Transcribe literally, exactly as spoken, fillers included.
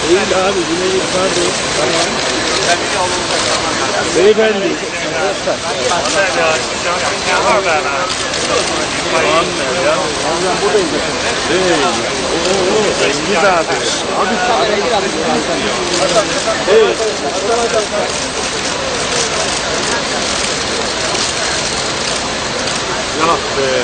Değil abi, yine yukarıda. Beyefendi. Tamam ya. Hocam buradayız. Hey, o, o, o, Cengiz abi. Abi, abi. Hey. Yah be.